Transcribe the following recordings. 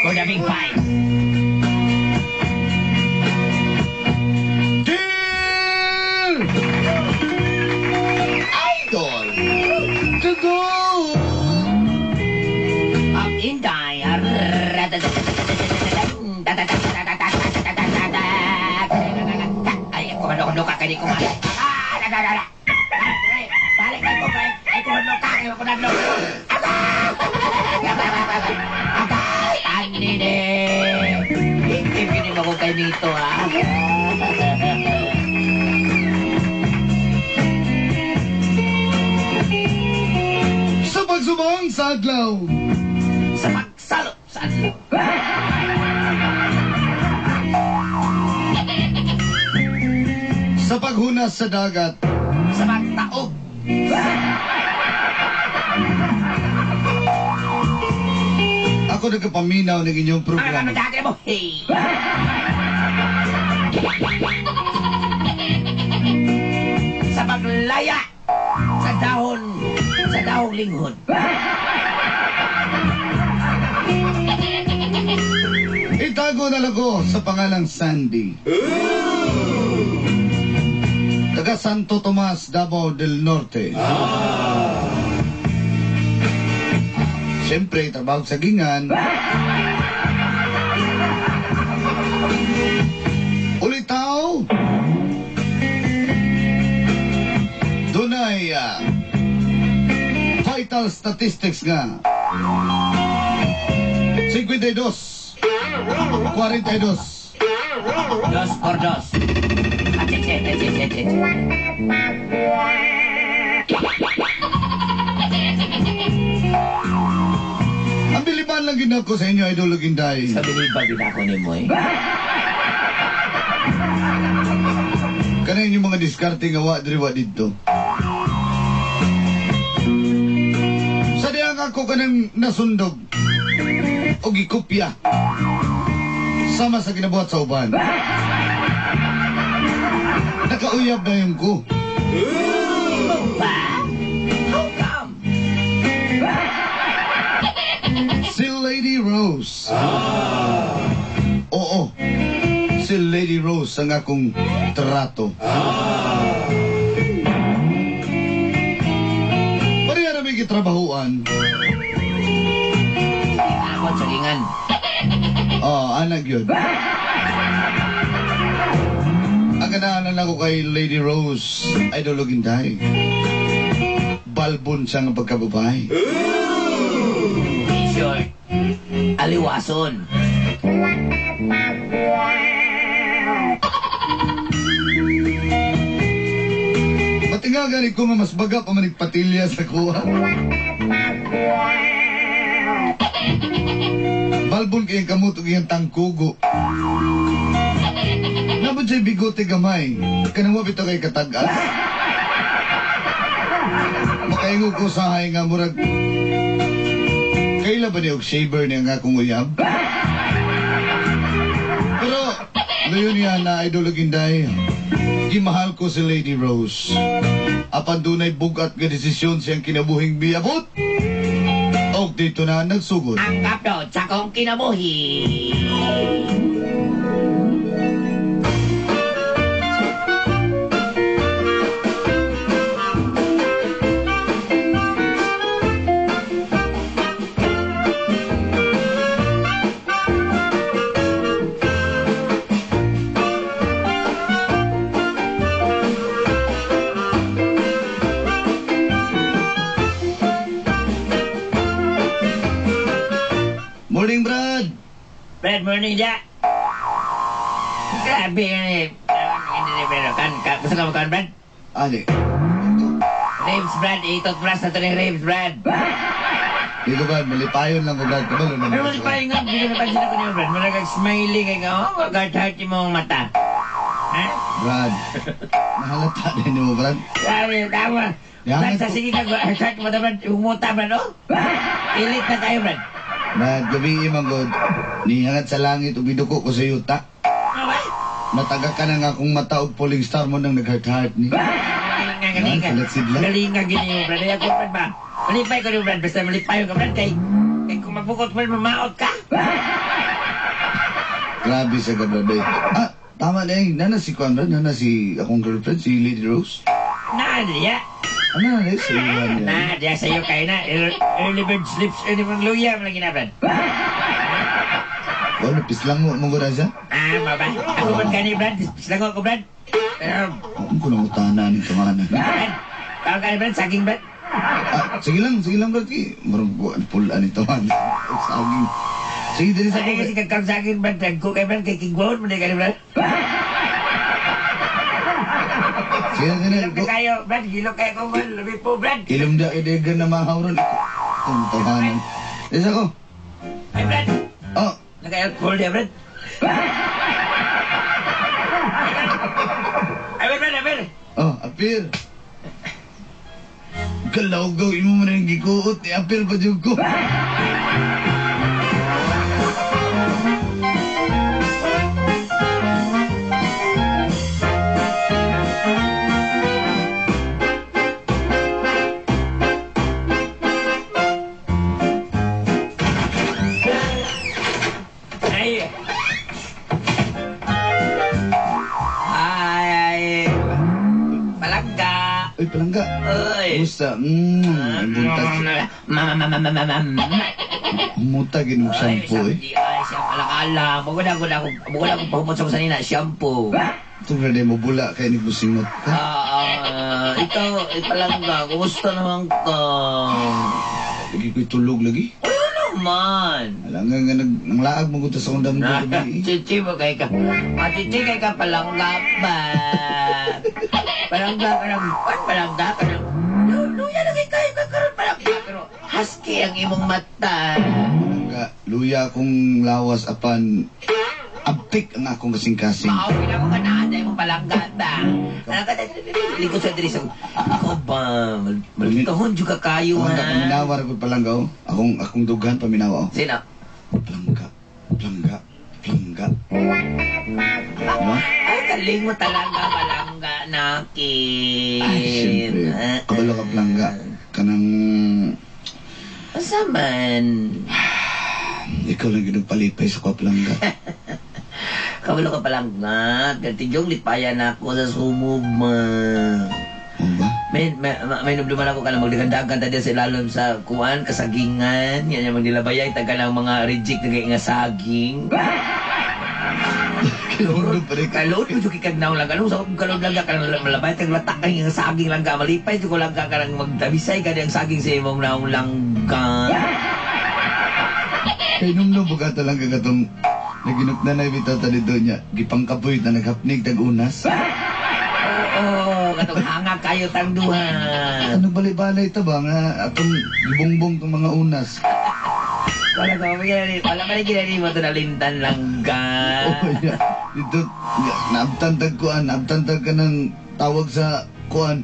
For the big five. Dear Idol to go. Up Inday. Ay, ako manok-nok ka, kaya ko Balik ay ko, ay ko manok ka, kaya ko nadlok. Agay! Anine! Hindi gini mo ko kay nito, ha? Sa pagsubang sa adlaw. Sa pagsalop sa adlaw. Sa paghunas sa dagat. Sa pagtaob. Ako nagkapaminaw ng inyong Ang programa. ano dati mo? Hey! Sa paglaya sa dahon, sa dahong linghod. Itago na lang ko sa pangalang Sandy. Taga Santo Tomas, Davao del Norte. Siyempre, trabaho sa gingan. Ulitaw. Dunay vital statistics nga. 52 42. Dos por dos. Acheche, acheche, acheche. Ang biliban lang ginako sa inyo, Idol Ginday. Sa biliban din ako ni mo eh. Kanang inyong mga diskarte nga wa diri wa didto. Sa diyang ako kanang nasundog o gikopya sama sa ginabuhat sa uban. Nakauyab na yung ko. Ba? How come? Si Lady Rose. Oo. Si Lady Rose ang akong trato. Pareha na may gitrabahuan. Ako sa gingan. Oh, anak yun. Ang ganahan ako kay Lady Rose, Idol Ginday. Balbon siya nga pagkababae. In short, aliwason. Matinga gani ko nga mas baga pa man patilya sa kuha. Balbon kayong kamot ug iyang tangkugo. Nabot siya bigote gamay. Kanang wa bitaw kay katag-as. Makaingo ko sa hay nga murag kaila ba ni og shaver niya nga akong uyab? Pero, ngayon niya na Idol Ginday, gimahal ko si Lady Rose. Apan dunay bugat nga desisyon siyang kinabuhing miabot. Og dito na nagsugod. Ang kapdot sa kong kinabuhi. Morning, Brad! Brad, morning, ja. Grabe yun eh. Pero kan, gusto ka magkaan, Brad? Ali. Ribs, Brad. I-toothbrush na ito ng ribs, Brad. Dito, Brad, malipayon lang ko, Brad. Kabalo naman. Pero malipayon nga, hindi na napansin ako niyo, Brad. Mura kang smiling, kay ka, oh, heart yung mong mata. Ha? Brad, nahalata din mo, Brad. Grabe, tama. Brad, sa sige ka, heart mata, Brad. Umuta, Brad, oh. Ilit na tayo, Brad. Brad, gabi imang god. Nihangat sa langit, umiduko ko sa yuta. Nataga ka na nga akong mata og pulling star mo nang nag-heart-heart ni. Galing nga, galing nga. Gini mo, Brad. Ay, ako, Brad, ba? Malipay ko rin, Brad. Basta malipayon ka, Brad. Kay kung mabukot, Brad, mamaot ka. Grabe sa kabraday. Ah, tama na eh. Nana si Kwan, Brad. Nana si akong girlfriend, si Lady Rose. Na, diya. Ano na eh? Sa iwan niya. Na, diya sa'yo kayo na. Early bird sleeps early mong luya. Malagi na, Brad. Wala, pislang mo mong gura siya. Ah, maba. Ako man gani, Brad. Silango ko, Brad. Ang kunang utana ni Tamana. Brad. Tawag ka ni Brad, saging, Brad. Ah, sige lang, Brad. Marang buwan pula ni Tamana. Saging. Sige, dali sa Ay, ko. kasi kagkang saging, Brad. Tagko kay Brad, kay King Gwahon mo na kay Brad. Sige, sige. Gilok na kayo, Brad. Gilok kayo ko, Brad. Labi po, Brad. Ilumda idegan na mahawron. Itong tawanan. Dali sa ko. Ay, Brad. Oh, Naka-alcohol niya, Brad. Ay, Brad, Brad, Brad. oh, apir. Kalawgaw, imo man ang gikuot. Eh, apir pa dyan ko. Ay. Ay, ay. Palangga. Uy, palangga. Uy. Kumusta? Buntas. Mama, mama, mama, mama. Humuta ginog shampoo eh. Ay, siya alakala. Mugod ako, mugod ako pahumot sa sanina, shampoo. Ito na mo bula kay ni busingot ka. Ah, ikaw, eh, palangga, kumusta naman ka? Lagi ko'y tulog lagi. Ay, ano naman? Alam nga nga nanglaag mo sa akong damgo gabi eh. Chichi mo kay ka. Ah, chichi kay ka palangga ba? Palangga ka ng, pan palangga ka ng. Luya lagi kayo ka karon palangga pero husky ang imong mata. Palangga, luya akong lawas apan abtik ang akong kasing-kasing. Mao gina ko kanaan sa imong palangga ba. Ano ka likod sa diri sa ikaw ba? Malikahon jud ka kayo Palangga, ha. paminawar ko palangga oh. Akong dughan paminawa oh. Sino? Palangga, palangga, palangga. Diba? Ay, galing mo talaga palangga nakin. Ay, siyempre. Kabalo ka palangga. Kanang Asa man? ikaw lang yun ang palipay sa kwa palangga. Kabalo ka palangga. Ganti yung lipayan ako sa sumub ma. Oo ba? May nubluman ako ka na magdagandagan ta sa ilalom sa kuan, kasagingan. Yan yung magnilabayay, taga ng mga reject na nga saging. Kinulog pa rin ka. Kalod mo yung kikagnaw lang. Anong sa kalod lang ka, kanang malabay, tag latak ka yung saging lang ka. Malipay, ko lang ka, kanang magtabisay ka ang saging sa imong naong langga. Kay nung bugata lang ka katong naginok na na ibitaw ta dito niya. Gipangkapoy na naghapnig tag unas. Oo, katong hanga kayo tang duha. Ano balay-balay ta ba nga atong gibongbong tong mga unas. Wala ka, wala pa rin ginani mo ito nalimtan lang ka. Oh, yeah. Dito, naabtan tag kuan, naabtan tag ka ng tawag sa kuan.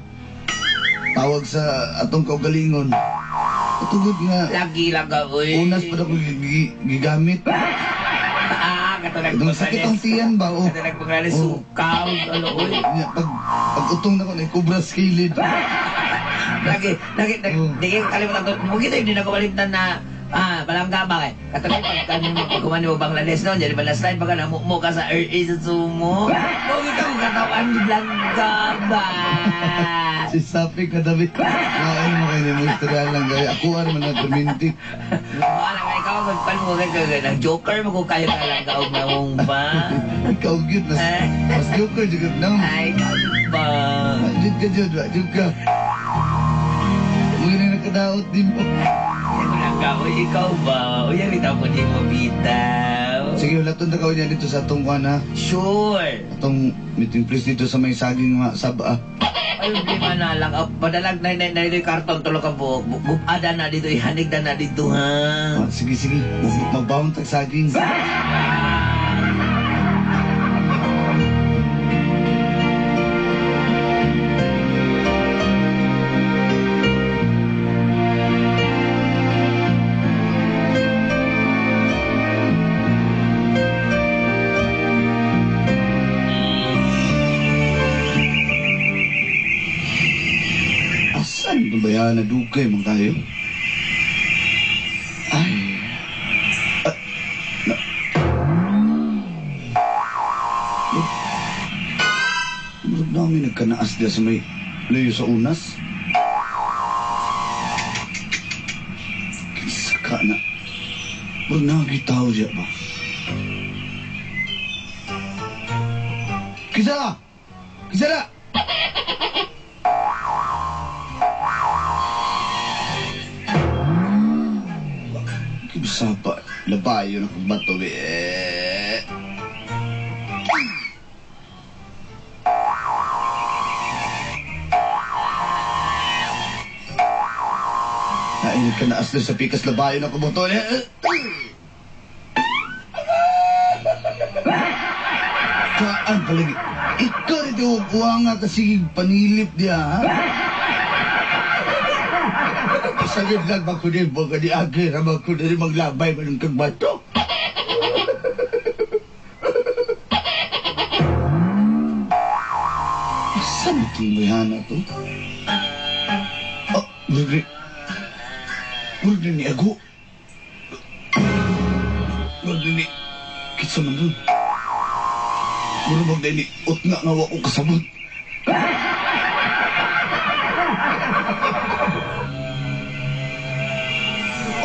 Tawag sa atong kaugalingon. Tugod nga Lagi lang ka, uy. unas pa ako gigamit. Ah, katong Nung sakit ang tiyan ba? Oh. Katong nagpangalan Oh. sukaw. Ano, uy. Pag utong na ko, naikubra sa kilid. Lagi, lagi, Oh. di kayo kalimutan ko. Mungkin ito hindi na ko malimtan na palangga ba kay? Katulad pag kanin mo, pag kumani mo Bangladesh noon, jadi balas line baka namukmo ka sa RA sa sumo. Mungkin ka kung katawan langga ba? Si Sapik na tabi. Lain mo kayo ni istorya lang gaya. Ako ano man na perminti. Wala ka ikaw magpan mo kay nag joker mo kung kayo ka lang kaog na mong ba? Ikaw gyud mas joker jud na. Ay, ikaw ba? Jud ka jud, wa jud ka. Muna na nakadaot din mo. Langga, uy, ikaw ba? Uy, ang bitaw ko di mo bitaw. Sige, wala tong takaw niya dito sa atong kuan ha. Sure. Atong meeting place dito sa may saging mga saba. Ay, problema na lang. Oh, padalag na na na dito yung karton tulo ka buok. Bubada na dito, ihanig na na dito ha. Ah, sige, sige. Magbawang tag saging. Asan ba yan? Nadugay man kayo? Ay. Ah, na. Namin nagkanaas diya sa may layo sa unas. Kinsa ka na. Murag nagitaw diya ba? Kinsa ka? Kinsa na? Kinsa pa? Labayo na kong bato eh. Nainit ka na asli sa pikas labayo na kong bato eh. Kaan palagi? Ikaw rito kuha nga kasi panilip niya, ha? Sagit lang ba ko din, baga di agi, ramag ko din maglabay man kag bato. Saan itong mayhana to? Oh, murag ni Ago. Murag ni, kitsa man dun. Murag ni, utna nga wa ko kasabot.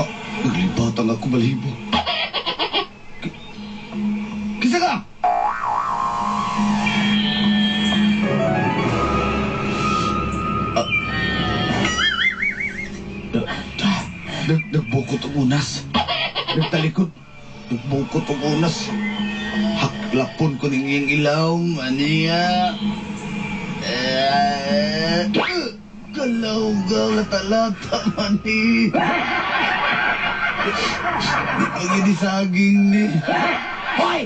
Oh, naglibatang ako balibo. Kisa ka! Nagbukot ang unas. Nagtalikod. Nagbukot ang unas. Haklapon ko ning iyang ilaw, maniya. Galaw-gaw, lata-lata, mani. Di pag hindi saging ni. Hoy!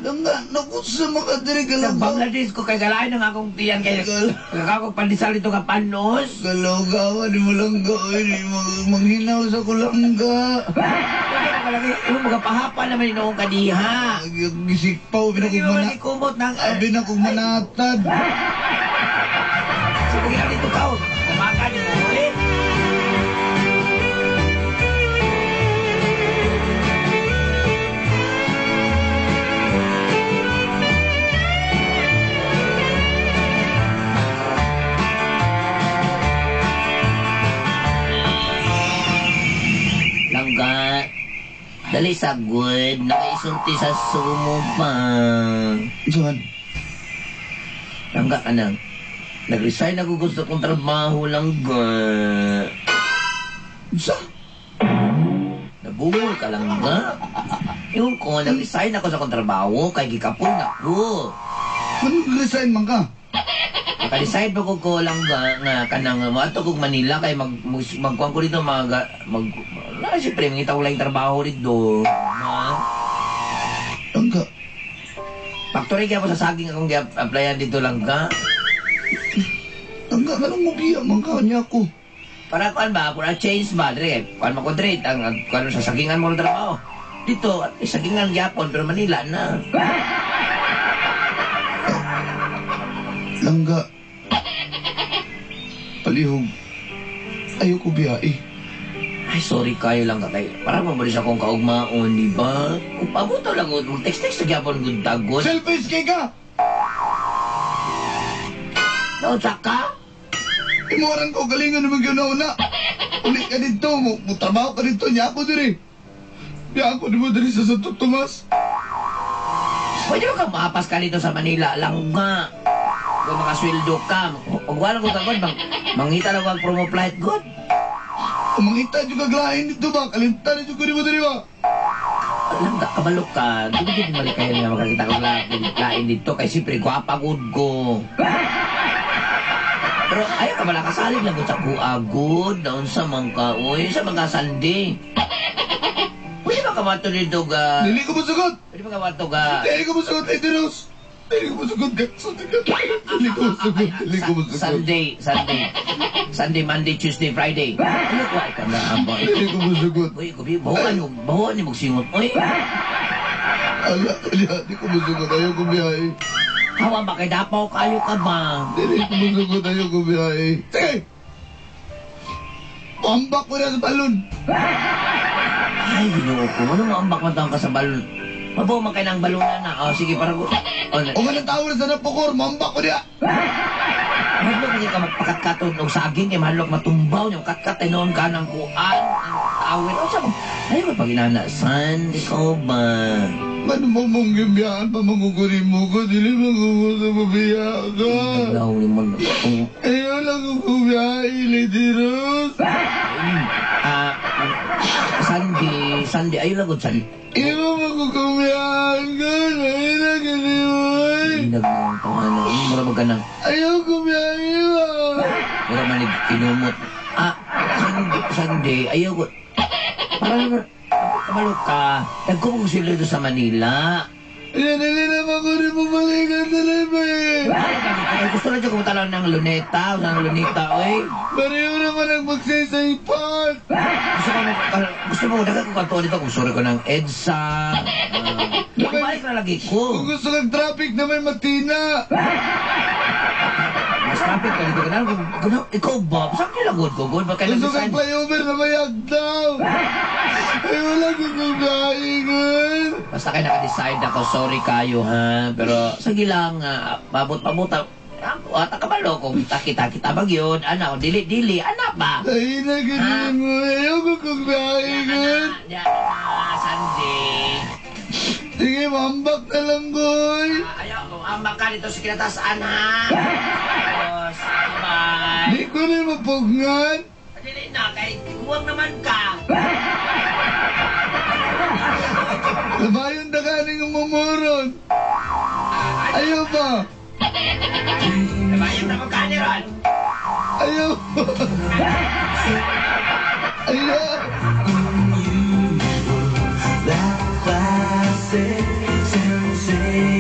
Langga, naku sa makadiri Sa galaw. Bangladesh ko kay galain ang akong tiyan kay kakakong pandesal dito ka panos. Galaw-gawa ni mo langga, oy, ni manghinaw sa kulangga. Yung mga pahapa naman inoong kadiha. Gisikpaw, Hindi mo man ikumot ng... abi na kong manatad. Sige na dito ka. Namaka ni mo ulit. Langga, dali sa good, nakaisulti sa sumo pa. Saan? Langga ka nang. Nag-resign ako gusto kong trabaho, langga. Sa? Nabungol ka, langga. Yung ko, nag-resign ako sa kong trabaho, kay gikapon na ko. Nag-resign man ka? Naka-decide pa ko langga nga kanang moadto kog Manila kay magkuan ko dito mag mag na siyempre mangita ko lang trabaho dito. Ma. Langga. Factory kaya po sa saging akong gi-applyan dito langga. Langga, nganong mobiya man ka niya ko? Para kuan ba, para change ba, dre. Kuan mo ko dre, ang kuan sa sagingan mo trabaho. Dito, eh, sagingan gyapon pero Manila na. Langga. Palihog. Ayoko biyahe. Ay, sorry kayo lang kay. Para mabulis akong kaugmaon, di ba? Kung pabuto lang, mag-text-text na gyapon gud tagod. Selfish kay ka! Naunsa ka? Imuran ko, galingan naman ginaw na. Uli ka dito, mo trabaho ka dito, niya ako diri. Niya ako di mo diri sa Santo Tomas. Pwede ba ka maapas ka dito sa Manila? Langga. Kung makasweldo ka, pag wala ko kagod, mangita lang ang promo flight, good. Mangita juga glain dito ba? Kalimtan na juga di mo diri ba? Langga, kabalo ka. Di ba di balik kayo nga makakita kong lain dito? Kay siyempre, gwapa good ko. Pero ayaw ka wala kasalig lang ko sa kuagod. Daon sa mangka, uy, sa mga sandi. Pwede ba ka mato dito ga? Dili ko musugot! Pwede ba ka mato ga? Dili ko musugot, Lady Rose! Dili ko musugot, Dili ko musugot, dili ko musugot. Sunday, Sunday. Sunday, Monday, Tuesday, Friday. Ano ko ay ka na ba? Dili ko musugot. Uy, kubi, bahuan mo, bahuan ni magsingot. Uy, Ala, di ko musugot, ayaw ko biyahe. Hawa ba kay dapaw kayo ka ba? Dili ko musugot, ayaw ko biyahe. Sige! Pambak ko na sa balon! Ay, Ginoo ko. Ano nga ambak man taong ka sa balon? Mabaw man kay ng balunan na. Oh, sige, para ko. Oh, na. O nga ng tao na sa napukor, mambak ko diya. Mahadlok ka magpakatkaton og saging kay mahadlok matumbaw niya katkat ay noon ka ng kuan ang tawid. O sa ay ko paginana san ikaw ba? Ano mo mong gimbiyaan pa mangukunin mo ko, dili mangukunin mo biya ka. Naglaw ni mo. Ayaw lang ko kumiyain, Lady Rose. Ah, Sandy, Sandy ayo lang gud Sandy. Ayaw mo ko kumiyain ko, ayaw lang ko. Nagmong ano, mura ba ka ng Ayaw kumiyain ba? Mura man ni kinumot. Ah, Sandy, Sandy, ayaw ko. Parang kabalo ka. Nagkumong sila dito sa Manila. Yan, dili naman ko rin pumalikan sa libe. Ay, gusto na dyan kumutalaw ng luneta, ng luneta, oy. Pareho naman ang magsaysay part. Gusto ko, gusto mo, dagat ko kanto dito, kung sorry ko ng EDSA. Balik na lagi Kung ko. gusto kang traffic na may matina. Mas traffic ka dito. Ikaw ba? Saan nila good ko? Good ba kayo Gusto kang nag-design? flyover na may agdaw. Ay, wala ko kumiyain. Basta kayo naka-decide ako, sorry kayo ha. Pero sige lang, mabot-mabot. Ata kabalo kung kita-kita bag yun. Ana, o dili-dili, ana ba? Ay, naginin mo. Ayaw ko kumiyain. Ana, ana, Sandy. Sige, mambak na lang, boy. Ayaw, ambak ka dito sa kinatasan ha. Tapos, bye. Di ko na mapugngan. Dili na, kay kuwang naman ka. Labayon na ka ning umumuron. Ayaw ba? Nabayan na ko ka ni Ron. Ayaw ba? Ayaw. That classic sensation.